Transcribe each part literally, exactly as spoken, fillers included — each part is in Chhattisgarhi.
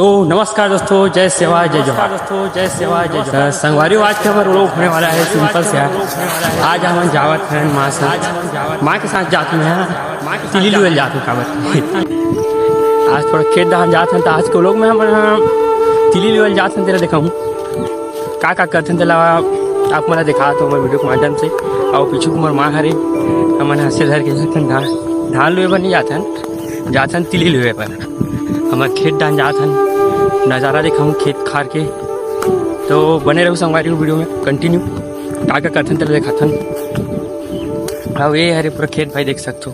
तो नमस्कार दोस्तों, जय सेवा, जय जोहार। दोस्तों, जय सेवा, जय जोहार। संगवारी हो, आज के हमर vlog होने वाला है simple से है। आज हमन जावत हैं माँ साथ, माँ के साथ जात में है, तिली लुए ल जात हूँ काबर। आज थोड़ा खेत डहर जात हन, त आज के vlog में हमन ह तिली लुए ल जात हन, तेला देखाहूँ का का करथन, तेला आप मन ला देखात हूँ हमर video के माध्यम से। अउ पीछू हमर माँ हरे, हमन हंसिया धर के जाथन धान, धान लुए बर नहीं जाथन, जाथन तिली लुए बर। हमर खेत डहर जाथन, नजारा देखाहूँ खेत खार के। तो बने रहू संगवारी हो video में continue, का का करथन तेला देखाथन। अउ ये हरे पूरा खेत भाई देख सकथो,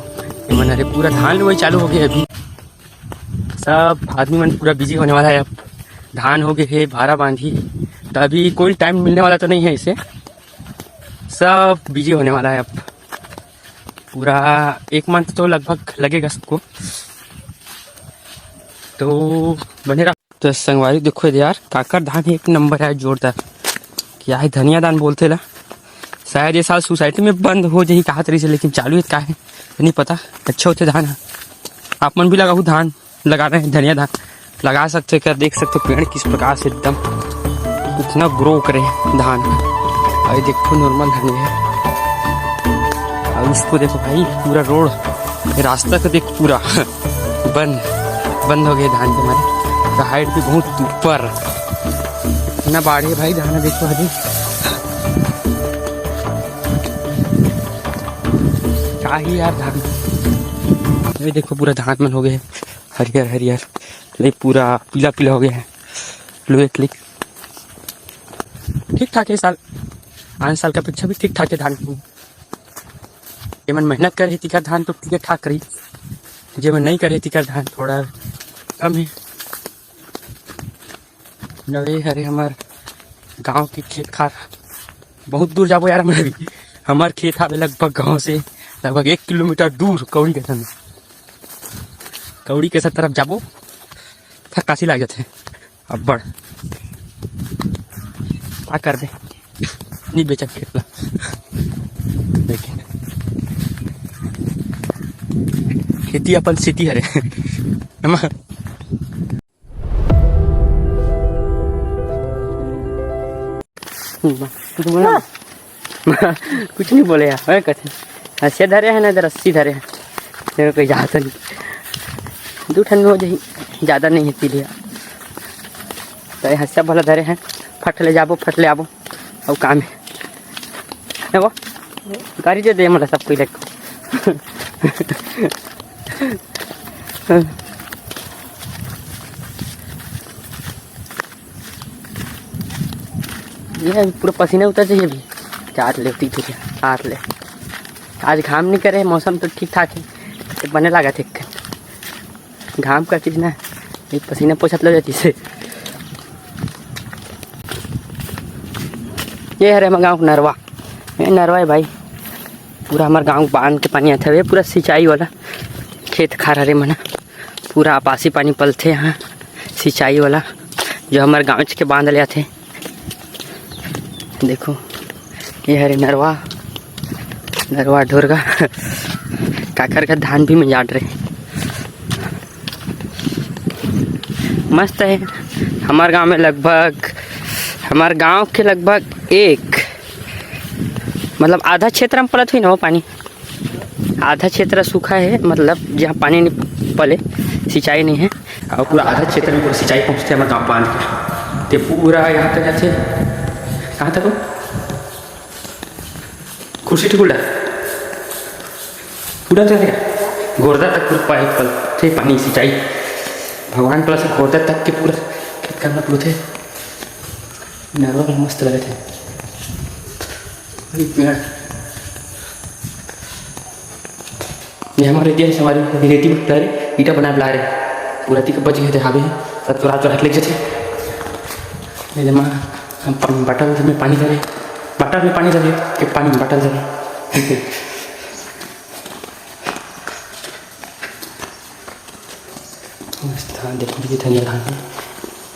ये मन हरे पूरा धान लुवई चालू हो गए अभी। सब आदमी मन पूरा busy होने वाला है अब। धान हो गए है, भारा बांधी, तो अभी कोई time मिलने वाला तो नहीं है इसे। सब busy होने वाला है अब, पूरा एक month तो लगभग लगेगा सबको। तो बने रहा। तो संगवारी देखो यार, काकर धान एक number है, जोरदार। क्या है, धनिया धान बोलथे ला। शायद ये साल society में बंद हो जाही कहत रहिस हे, लेकिन चालू है का है नहीं पता। अच्छा होथे धान ह। आप मन भी लगाहू धान, लगा रहे हैं धनिया धान, लगा सकते हो क्या, देख सकते हो पेड़ किस प्रकार से एकदम कितना grow करे धान। अभी देखो normal धान है। अब इसको देखो भाई, पूरा road, रास्ता को देखो पूरा बंद, बंद हो गए धान के मारे। तो height भी बहुत ऊपर, इतना बाढ़े भाई धान देखो अभी। का ही यार धान, ये देखो पूरा धान मन हो गए हरियर हरियर, ले पूरा पीला पीला हो गया है। लो एक click, ठीक ठाक है साल, आने साल के अपेक्षा भी ठीक ठाक है धान। जेमन मेहनत करे हे तिकर धान तो ठीक ठाक रही, जेमन नहीं करे हे तिकर धान थोड़ा कम है। नवे हरे हमर गांव के खेत खार, बहुत दूर जाबो यार हमर। हमर खेत हावे लगभग गांव से लगभग एक किलोमीटर दूर, कौड़ी के संग, कौड़ी के तरफ जाबो, थकासी लाग जाथे अब्बड़। का करबे, नहीं बेचब खेत ला। लेकिन खेती अपन सेती हरे। हम कुछ बोला? कुछ नहीं बोले यार, मैं कथे हंसिया धरे है ना, इधर रस्सी धरे है, तेरे कोई जाता नहीं, दू ठन में हो जाही, ज़्यादा नहीं है तिली। तो ये हंसिया भला धरे है, फट ले जाबो, फट ले आबो, अउ काम है। ए वो, गाड़ी दे दे मोला सब कोई लेके। ये पूरा पसीना उतर जाइए अभी। चाट ले, पी तुझे, चाट ले। आज घाम नहीं करे, मौसम तो ठीक ठाक है, तो बने लगा थे। घाम का चीज ना, ये पसीना पोछत लो जाती से। ये हरे हमर गाँव के नरवा, ये नरवा है भाई, पूरा हमर गाँव बांध के पानी आथे, ये पूरा सिंचाई वाला खेत खार हरे मना, पूरा आपासी पानी पलथे यहाँ सिंचाई वाला, जो हमर गाँव के बांध ले आथे। देखो, ये हरे नरवा, नरवा ढोरगा। काकर का धान भी मिजाट रहे। मस्त है। हमार गांव में लगभग, हमार गांव के लगभग एक, मतलब आधा क्षेत्र में पलत हुई ना वो पानी, आधा क्षेत्र सूखा है, मतलब जहाँ पानी नहीं पले, सिंचाई नहीं है, और पूरा आधा क्षेत्र में पूरा सिंचाई पहुँचते हमारे गाँव बांध के। ते पूरा यहाँ तक जाते, कहाँ तक हो? कुर्सी ठीक उल्टा, उल्टा चल गया। गोरदा तक पूरा पाइप पलथे पानी सिंचाई, भगवान टोला से गोरदा तक के पूरा खेत करना पड़थे। नरवा भी मस्त लगत है। अरे पेड़। ये हमारे देश हमारे relative भट्टा रे, ईटा बनाए ला रहे। पूरा तीक बच गए थे हावे, सब चोरा चोरा के ले जाते। ये जमा हम पानी bottle में पानी धरे, bottle में पानी धरे, के पानी bottle धरे। मस्त धान, देखो ये धनिया धान है।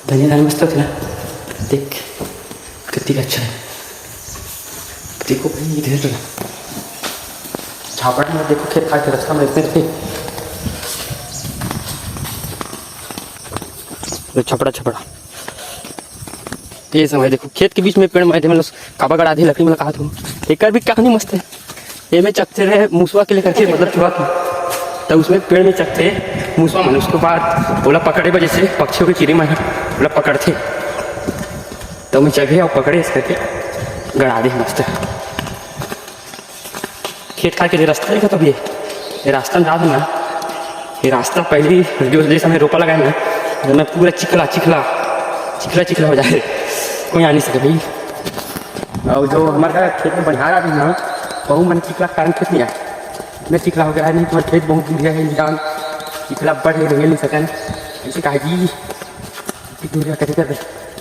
धनिया धान मस्त होथे ना, देख कितनी अच्छा है। देखो भाई इधर झापड़ में देखो खेत खार के रास्ता में इतने थे। तो छपड़ा छपड़ा। ये समय देखो, खेत के बीच में पेड़ मारे थे, मतलब काबर गड़ा दे लकड़ी, मतलब कहा तू, एकर भी कहानी मस्त है। एमे चघथे रहे मुसवा के लेकर के, मतलब चुहा के, तो उसमें पेड़ में चघथे मुसवा मन, उसके बाद ओला पकड़े बर जैसे पक्षियों के चिरी मन ओला पकड़थे, तो मैं चघे और पकड़े इस करके गड़ा दे मस्त। खेत खार के लिए रास्ता देखा तो भी, ये रास्ता में जात ना, ये रास्ता पहले ही जो, जैसे हमने रोपा लगाया ना, तो मैं पूरा चिखला चिखला चिखला चिखला हो जाए, कोई आ नहीं सके भाई। और जो हमारे घर खेत में बनिहार आदमी ना, वहू मन चिखला के कारण खेत नहीं आए, इतना चिखला हो गया है। नहीं तुम्हारे खेत बहुत दूर है, इंसान चिखला बढ़ के रेंगे नहीं सके ना, ऐसे कहा जी। दूर करे कर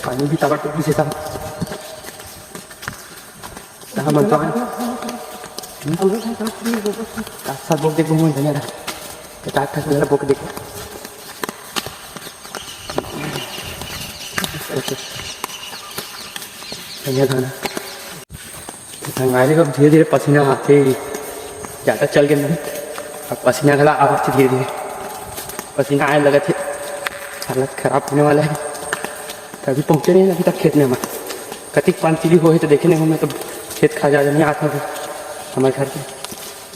पानी भी तबड़ तो पीछे था। कहाँ मन तो आए। साथ साथ बोक देख, बहुत बढ़िया रहा। तो काट खा जरा बोक देखो। बढ़िया गाना। तो संगवारी को धीरे धीरे पसीना आते ही ज़्यादा चल के नहीं, अब पसीना गला आवत धीरे धीरे, पसीना आए लगा थे, हालत खराब होने वाला है। तो अभी पहुँचे नहीं अभी तक खेत में हमारे। कतिक पान तिली होहे तो देखे नहीं हूँ मैं, तो खेत खा जा नहीं आता हूँ हमारे घर के।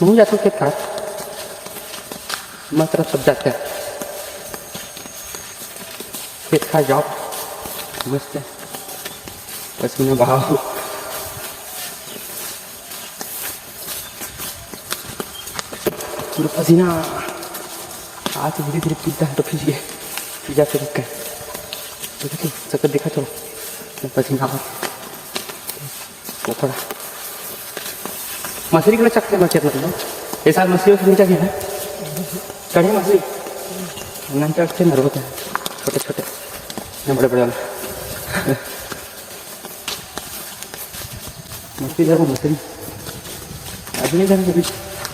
मैं जाता हूँ खेत खा, हमारे तरफ सब जाते हैं खेत खा जाओ, मस्त है। पसीना बहाओ, पूरा पसीना। आज धीरे धीरे पीता है तो फिर ये पीजा से दिक्कत। देखो तो, सकत दिखा तो, पसीना आ। वो थोड़ा मछली के चकते में खेत में, ये साल मछली उछली चाहिए ना, कढ़ी मछली। नन चकते ना रोते हैं, छोटे छोटे, ना बड़े बड़े वाले। मछली धरो मछली। अभी नहीं धरो, अभी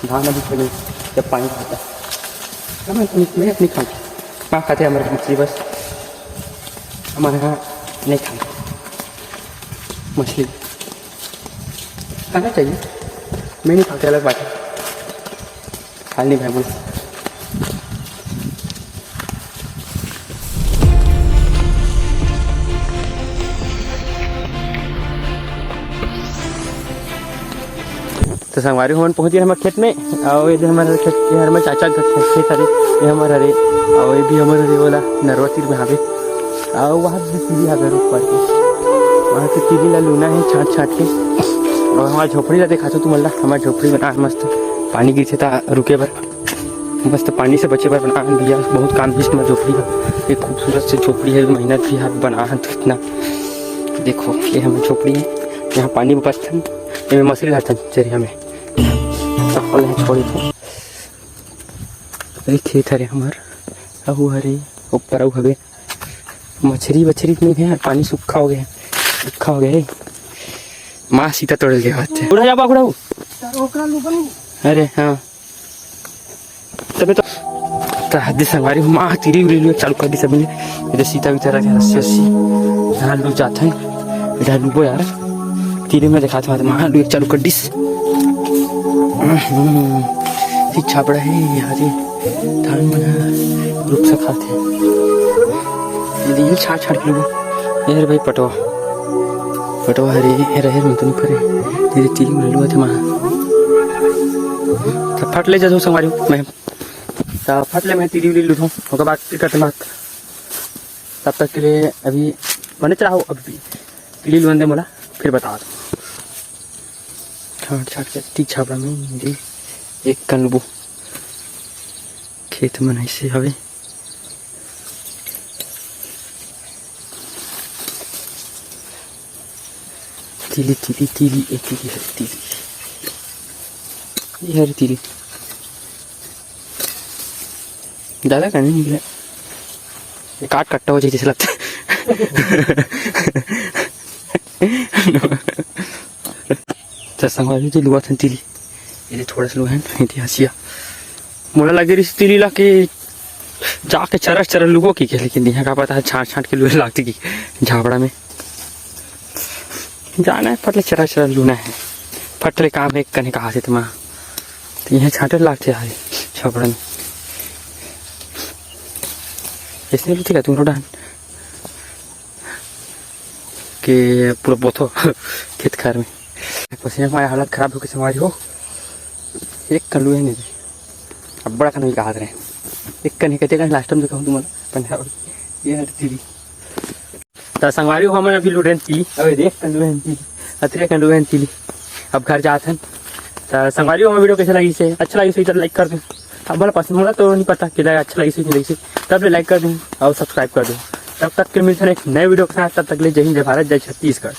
धान अभी पहले जब पानी खाता। हम अपनी, मैं अपनी खाऊँ, माँ खाते हमारे मछली बस, हमारे यहाँ नहीं खाते मछली। खाना चाहिए, मैं नहीं खाते, अलग बात है, खा नहीं भाई बोल। तो संगवारी हो, हमन पहुंच गए हमर खेत में। और ये दे हमर खेत, ये हमर चाचा के खेत हरे, ये हमर हरे, और ये भी हमर हरे वाला नरवा तीर में हावे। और वहाँ भी तीली हावे रुख पार के, वहाँ के तीली ला लूना है छाट छाट के। और हमार झोपड़ी ला देखा तो तुमन ला, हमार झोपड़ी बना मस्त, पानी गिरथे ता रुके बर, मस्त पानी से बचे बर बना दिया। बहुत काम भी इसमें झोपड़ी का, एक खूबसूरत से झोपड़ी है, मेहनत भी हाथ बना है तो इतना। देखो ये हमर झोपड़ी है, यहाँ पानी बचथन, ये मछली रहथन चरिया में। चप्पल यहाँ छोड़ी थी। अरे खेत हरे हमर, अहू हरे, ऊपर अहू हवे। मछरी वछरी नहीं है, पानी सूखा हो गया, सूखा हो गया है। माँ सीता तोड़ गया बात है। उड़ा जा बागुड़ा। अरे हाँ, तबे तो। त हद्दी संगवारी हो, माँ तीरी उरी लुए चालू कर दी सभी ने। इधर सीता भी तरह के रस्सी रस्सी। यहाँ लू जात है, इधर लूबो यार। तीरे में दिखात हूँ, माँ लू चालू कर दिस। हम्म, ठीक छापड़ा है यहाँ रे। धान मन ह रुख सखात हे। ये छाट छाट के लूबो। ये रे भाई पटवा, पटवा हरे, ये रहे में तो नहीं फरे। तेरे तीरी में लुआ थे माँ। तो फट ले जातो संगवारी मैं। तो फट ले मैं तीरी उरी लूँ। ओकर बाद फिर करते बात। तब तक के लिए अभी बने रहो, अभी तीरी लुअन दे मोला, फिर बता दो। छाट छाट के ती छापड़ा में दे एक कनबू खेत मन ऐसे हवे। तिली, तिली, तिली, ए तिली, हरे तिली। ये हरे तिली। ज्यादा करने निकले। एक आध कट्टा हो जाए जैसे लगता है। तो संगवारी जी लुआ थन तिली। ये थोड़ा सा लुआ है, इतिहासिया। मोला लगे रहिस तिली ला के जाके चरस चरस लुबो की के, लेकिन यहाँ का पता है छाट छाट के लुए लागती की झापड़ा में। जाना है फटले चरस चरस लूना है। फटले काम है कने कहा से तमा। तो यहाँ छाटे लागते है छापड़ा में। इसने लुती का तुम रोडान। के पूरा बोथो खेत खार में। पसीना में हालत खराब होके संगवारी हो। एक कन लुए नहीं, अब बड़ा कन ही कहात रहे। एक कन ही कहते कन लास्ट टाइम देखा हूँ तुम्हारा पंजाब ये हर तीली। तो संगवारी हो, हमन अभी लुढ़ेन तीली। अबे देख कन लुढ़ेन तीली, अतरे कन लुढ़ेन तीली। अब घर जात हन। तो संगवारी हो, हमर वीडियो कैसे लगी से, अच्छा लगी से तो लाइक कर दे। अब भला पसंद होला तो नहीं पता कि अच्छा लगी से नहीं लगी से, तब ले लाइक कर दे और सब्सक्राइब कर दे। तब तक के मिलते हैं एक नए वीडियो के साथ। तब तक ले जय हिंद, जय भारत, जय छत्तीसगढ़।